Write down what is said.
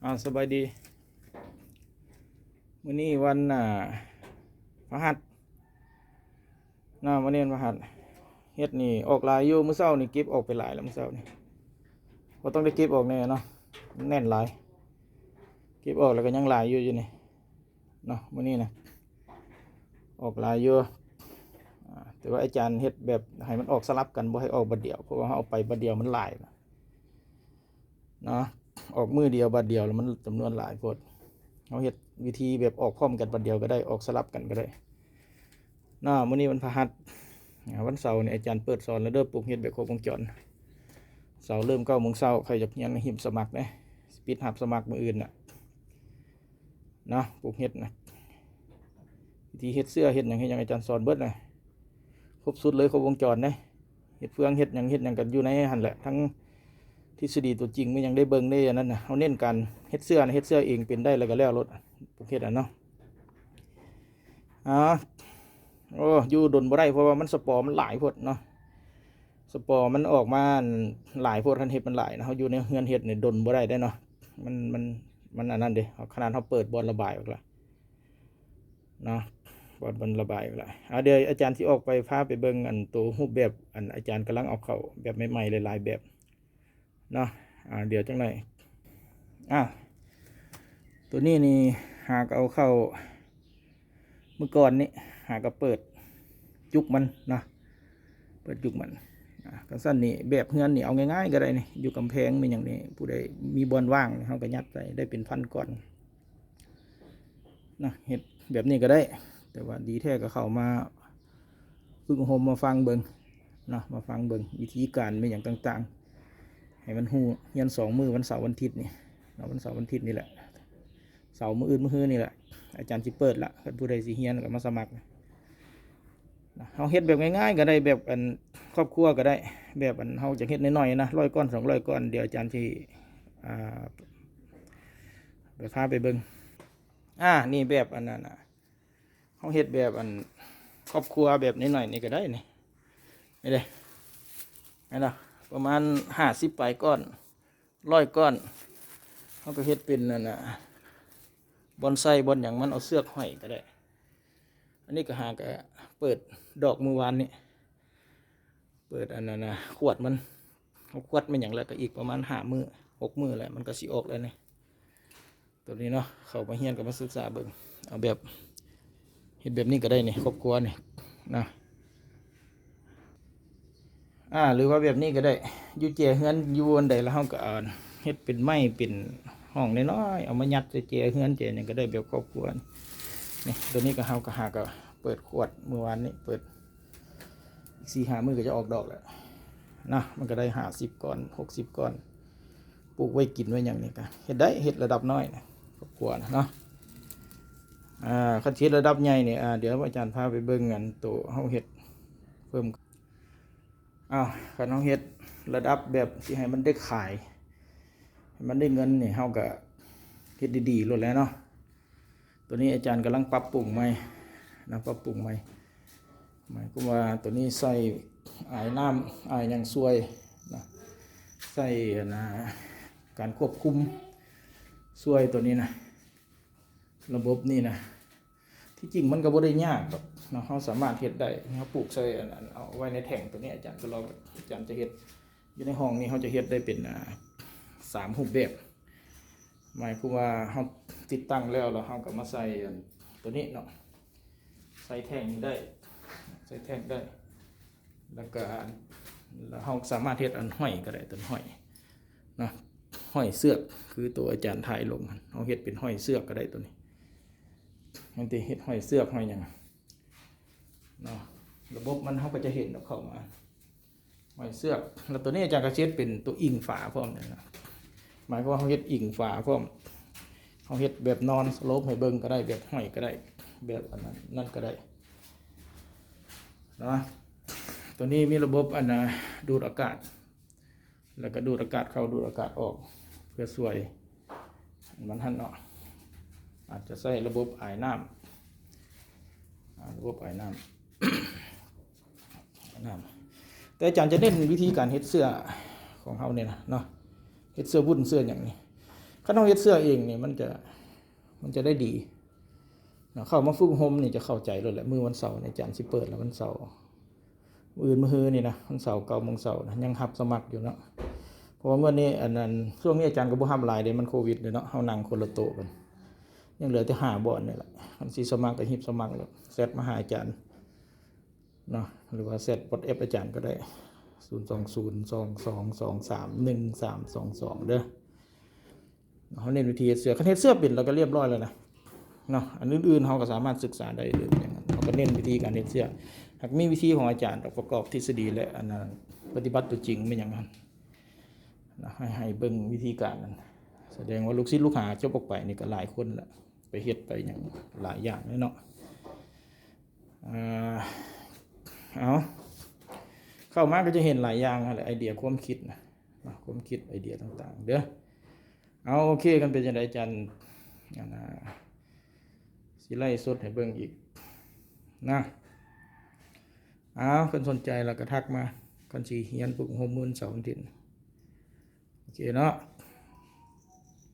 ອ່າ ສະບາຍດີ. ມື້ນີ້ວັນ ອ່າ ພະຫັດເນາະ, ມື້ນີ້ວັນພະຫັດ. ເຫັດນີ້ອອກຫຼາຍຢູ່, ມື້ເຊົ້ານີ້ເກັບອອກໄປຫຼາຍແລ້ວ, ມື້ເຊົ້ານີ້ ເພາະຕ້ອງໄດ້ເກັບອອກແນ່ເນາະ, ມັນແໜ້ນຫຼາຍ. ເກັບອອກແລ້ວກໍຍັງຫຼາຍຢູ່ ຢູ່ນີ້ເນາະ, ມື້ນີ້ນະ ອອກຫຼາຍຢູ່. ອ່າ ແຕ່ວ່າອາຈານເຮັດແບບໃຫ້ມັນອອກສະຫຼັບກັນ, ບໍ່ໃຫ້ອອກບາດດຽວ, ເພາະວ່າເຮົາເອົາໄປບາດດຽວມັນຫຼາຍນະ. ເນາະ, ອອກມື້ດຽວບາດດຽວແລ້ວມັນຈຳນວນຫຼາຍໂພດ. ເຮົາເຮັດວິທີແບບອອກພ້ອມກັນບາດດຽວກໍໄດ້, ອອກສະຫຼັບກັນກໍໄດ້ເນາະ. ມື້ນີ້ວັນພະຫັດ, ອ່າ ວັນເສົານີ້ອາຈານເປີດສອນແລ້ວເດີ, ປູກເຫັດແບບຄົບວົງຈອນ. ເສົາເລີ່ມເກົ້າໂມງເຊົ້າ, ໃຜຢາກຮຽນກໍຮິບສະໝັກເດ້, ປິດຮັບສະໝັກມື້ອື່ນນະ. ເນາະ, ປູກເຫັດນະ, ວິທີເຮັດເຊື້ອ ເຮັດຫຍັງ ເຮັດຫຍັງ ອາຈານສອນເບິດນະ, ຄົບຊຸດເລີຍ, ຄົບວົງຈອນເດ້. ເຮັດເຟືອງ ເຮັດຫຍັງ ເຮັດຫຍັງກັນຢູ່ໃນຫັ້ນແຫຼະ, ທັງທິດສະດີຕົວຈິງ ມີຫຍັງໄດ້ເບິ່ງເດ້. ອັນນັ້ນນະ ເຮົາເນັ້ນການເຮັດເຊື້ອນະ, ເຮັດເຊື້ອເອງເປັນໄດ້ແລ້ວກໍແລ້ວໂລດ, ປູກເຫັດນະເນາະ. ອ່າ ໂອ້ ຢູ່ດົນບໍ່ໄດ້ ເພາະວ່າມັນ ສະປໍມັນຫຼາຍໂພດເນາະ, ສະປໍມັນອອກມາຫຼາຍໂພດ. ຄັນເຫັດມັນຫຼາຍນະ, ເຮົາຢູ່ໃນເຮືອນເຮັດນີ້ດົນບໍ່ໄດ້ເດ້ເນາະ, ມັນ ມັນ ມັນອັນນັ້ນເດ້. ເຮົາ ຂະໜາດເຮົາເປີດບ່ອນລະບາຍອອກລະເນາະ, ເປີດບ່ອນລະບາຍອອກລະ. ອ່າ ດຽວອາຈານຊິອອກໄປ ພາໄປເບິ່ງອັນໂຕຮູບແບບ ອັນອາຈານກຳລັງເອົາເຂົ້າແບບໃໝ່ໆ ຫຼາຍໆແບບເນາະ. ອ່າ ດຽວຈັກໜ້ອຍ. ອ່າ ໂຕນີ້ນີ້ຫາກໍເອົາເຂົ້າ ມື້ກ່ອນນີ້ຫາກໍເປີດຈຸກມັນເນາະ, ເປີດຈຸກມັນ. ອ່າ ຄັນຊັ້ນນີ້ ແບບເຮືອນນີ້ເອົາງ່າຍໆກໍໄດ້ນີ້, ຢູ່ກຳແພງແມ່ນຫຍັງນີ້, ຜູ້ໃດມີບ່ອນວ່າງນີ້ ເຮົາກໍຍັດໃສ່ໄດ້ເປັນພັນກ່ອນເນາະ. ເຮັດແບບນີ້ກໍໄດ້, ແຕ່ວ່າດີແທ້ກໍເຂົ້າມາຝຶກອົບຮົມ ມາຟັງເບິ່ງເນາະ, ມາຟັງເບິ່ງວິທີການແມ່ນຫຍັງຕ່າງໆ ໃຫ້ມັນຮູ້. ຮຽນສອງມື້ ວັນເສົາວັນທິດນີ້ເນາະ, ວັນເສົາວັນທິດນີ້ແຫຼະ. ເສົາມື້ອື່ນມື້ຮືນີ້ແຫຼະ ອາຈານຊິເປີດລະ, ຄັນຜູ້ໃດຊິຮຽນກໍມາສະໝັກ. ເຮົາເຮັດແບບງ່າຍໆກໍໄດ້, ແບບອັນຄອບຄົວກໍໄດ້, ແບບອັນເຮົາຈະເຮັດນ້ອຍໆນະ, ຮ້ອຍກ້ອນ ສອງຮ້ອຍກ້ອນ. ດຽວອາຈານຊິ ອ່າ ໄປພາໄປເບິ່ງ. ອ່າ ນີ້ແບບອັນນັ້ນນະ, ເຮົາເຮັດແບບອັນຄອບຄົວແບບນ້ອຍໆນີ້ກໍໄດ້ນີ້, ນີ້ເດ້ ເຫັນບໍ່? ປະມານຫ້າສິບປາຍກ້ອນ ຮ້ອຍກ້ອນ, ເຮົາກໍເຮັດເປັນອັນນ່າ ບ່ອນໃສ່ບ່ອນຫຍັງມັນ, ເອົາເຊືອກຫ້ອຍກໍໄດ້. ອັນນີ້ກໍຫາກໍເປີດດອກມື້ວານນີ້, ເປີດອັນນັ້ນນະ ຂວດມັນ, ເຮົາຂວດແມ່ນຫຍັງແລ້ວ ກໍອີກປະມານຫ້າມື້ ຫົກມື້ແລ້ວ ມັນກໍຊິອອກແລ້ວນີ້. ຕົວນີ້ເນາະ, ເຂົ້າມາຮຽນກໍມາສຶກສາເບິ່ງ, ເອົາແບບ ເຮັດແບບນີ້ກໍໄດ້ນີ້ ຄອບຄົວນີ້ນະ. ອ່າ ຫຼືວ່າແບບນີ້ກໍໄດ້, ຢູ່ແຈເຮືອນຢູ່ອັນໃດ ແລ້ວເຮົາກໍເຮັດເປັນໄມ້ເປັນຫ້ອງນ້ອຍໆ ເອົາມາຍັດໃສ່ແຈເຮືອນແຈຫຍັງກໍໄດ້ ແບບຄອບຄົວນີ້. ຕົວນີ້ກໍ ເຮົາກໍຫາກໍເປີດຂວດມື້ວານນີ້, ເປີດ ອີກສີ່ຫ້າມື້ກໍຈະອອກດອກແລ້ວນະ, ມັນກໍໄດ້ຫ້າສິບກ້ອນ ຫົກສິບກ້ອນ, ປູກໄວ້ກິນໄວ້ຫຍັງນີ້ກໍເຮັດໄດ້, ເຮັດລະດັບນ້ອຍນະ ຄອບຄົວນະເນາະ. ອ່າ ຄັນຊິເຮັດລະດັບໃຫຍ່ນີ້ ອ່າ ດຽວອາຈານພາໄປເບິ່ງອັນໂຕເຮົາເຮັດເພີ່ມ. ອ້າວ ຄັນເຮົາເຮັດລະດັບແບບຊິໃຫ້ມັນໄດ້ຂາຍ ໃຫ້ມັນໄດ້ເງິນນີ້ ເຮົາກໍເຮັດດີໆໂລດແຫຼະເນາະ. ຕົວນີ້ອາຈານກຳລັງປັບປຸງໃໝ່ນະ, ປັບປຸງໃໝ່. ໝາຍຄວາມວ່າຕົວນີ້ໃສ່ອາຍນ້ຳ ອາຍຫຍັງຊ່ວຍນະ, ໃສ່ອັນນ່າ ການຄວບຄຸມຊ່ວຍຕົວນີ້ນະ, ລະບົບນີ້ນະ. ທີ່ຈິງມັນກໍບໍ່ໄດ້ຍາກດອກເນາະ, ເຮົາສາມາດເຮັດໄດ້. ເຮົາປູກໃສ່ອັນ ອັນ ເອົາໄວ້ໃນແທ້ງຕົວນີ້, ອາຈານກໍລອງ ອາຈານຈະເຮັດ ຢູ່ໃນຫ້ອງນີ້ ເຮົາຈະເຮັດໄດ້ເປັນ ອ່າ ສາມຮູບແບບ. ໝາຍຄວາມວ່າເຮົາຕິດຕັ້ງແລ້ວ ແລ້ວເຮົາກໍມາໃສ່ອັນຕົວນີ້ເນາະ, ໃສ່ແທ້ງນີ້ໄດ້ ໃສ່ແທ້ງໄດ້ ແລ້ວກໍ ແລ້ວເຮົາສາມາດເຮັດອັນຫ້ອຍກໍໄດ້, ຕົວຫ້ອຍເນາະ, ຫ້ອຍເຊືອກ ຄືຕົວອາຈານຖ່າຍລົງ ເຮົາເຮັດເປັນຫ້ອຍເຊືອກກໍໄດ້ຕົວນີ້. ມັນຈະເຮັດຫ້ອຍເຊືອກ ຫ້ອຍຫຍັງ ເນາະ, ລະບົບມັນເຮົາກໍຈະເຫັນເຂົ້າມາ ຫ້ອຍເຊືອກ. ແລ້ວຕົວນີ້ອາຈານກໍເຮັດເປັນຕົວອີງຝາພ້ອມນີ້ນະ, ໝາຍຄວາມວ່າເຮົາເຮັດອີງຝາພ້ອມ, ເຮົາເຮັດແບບນອນສະໂລບໃຫ້ເບິ່ງກໍໄດ້, ແບບຫ້ອຍກໍໄດ້, ແບບອັນນັ້ນ ນັ້ນກໍໄດ້ນະ. ຕົວນີ້ມີລະບົບອັນນ່າ ດູດອາກາດ ແລ້ວກໍດູດອາກາດເຂົ້າ ດູດອາກາດອອກ ເພື່ອຊ່ວຍມັນຫັ້ນເນາະ. ອາດຈະໃຊ້ລະບົບອາຍນ້ຳ ອາ ລະບົບອາຍນ້ຳ ອາຍນ້ຳ. ແຕ່ອາຈານຈະເນັ້ນວິທີການເຮັດເສື້ອຂອງເຮົານີ້ນະເນາະ, ເຮັດເສື້ອວຸ້ນເສື້ອຫຍັງນີ້. ເ ຄັນເຮົາເຮັດເສື້ອເອງນີ້ ມັນຈະ ມັນຈະໄດ້ດີເນາະ. ເຂົ້າມາຝຶກອົບຮົມນີ້ຈະເຂົ້າໃຈໂລດແຫຼະ. ມື້ວັນເສົານີ້ອາຈານຊິເປີດແລ້ວ ວັນເສົາ ມື້ອື່ນ ມື້ຮືນີ້ນະ ວັນເສົາ ເກົ້າໂມງເຊົ້ານະ ຍັງຮັບສະໝັກຢູ່ເນາະ. ເພາະວ່າມື້ນີ້ ອັນນັ້ນ ຊ່ວງນີ້ອາຈານກໍບໍ່ຮັບຫຼາຍເດ້ ມັນໂຄວິດເດ້ເນາະ. ເຮົານັ່ງຄົນລະໂຕະກັນ ຍັງເຫຼືອແຕ່ຫ້າບ່ອນນີ້ແຫຼະ. ຄັນຊິສະໝັກກໍຮີບສະໝັກ ແຊັດມາຫາອາຈານເນາະ ຫຼືວ່າແຊັດວັອດແອັບອາຈານກໍໄດ້ ສູນສອງສູນ ສອງສອງສອງສາມ ໜຶ່ງສາມສອງສອງ ເດີ. ເຮົາເນັ້ນວິທີເຮັດເສື້ອ ຄັນເຮັດເສື້ອເປັນແລ້ວກໍລຽບຮ້ອຍແລ້ວນະເນາະ. ອັນອື່ນໆເຮົາກໍສາມາດສຶກສາໄດ້ເລີຍ ເຮົາກໍເນັ້ນວິທີການເຮັດເສື້ອ ຫາກມີວິທີຂອງອາຈານດອກ ປະກອບທິດສະດີ ແລະ ອັນນັ້ນ ປະຕິບັດຕົວຈິງແມ່ນຫຍັງຫັ້ນນະ ໃຫ້ ໃຫ້ເບິ່ງວິທີການນັ້ນ. ສະແດງວ່າລູກສິດລູກຫາຈົບອອກໄປນີ້ກໍຫຼາຍຄົນລະ ໄປເຮັດໄປຫຍັງຫຼາຍຢ່າງເນາະ. ເອີ ເອົາ ເຂົ້າມາກໍຈະເຫັນຫຼາຍຢ່າງຫັ້ນແຫຼະ ໄອເດຍຄວາມຄິດນະ ຄວາມຄິດໄອເດຍຕ່າງໆເດີ. ເອົາ ໂອເຄ ຄັນເປັນຈັ່ງໃດ ອາຈານ ອັນນ່າ ຊິໄລຟ໌ສົດໃຫ້ເບິ່ງອີກນະ. ເອົາ ຄັນສົນໃຈແລ້ວກໍທັກມາ ຄັນຊິຮຽນຝຶກອົບຮົມມື້ເສົາວັນອາທິດ ໂອເຄເນາະ.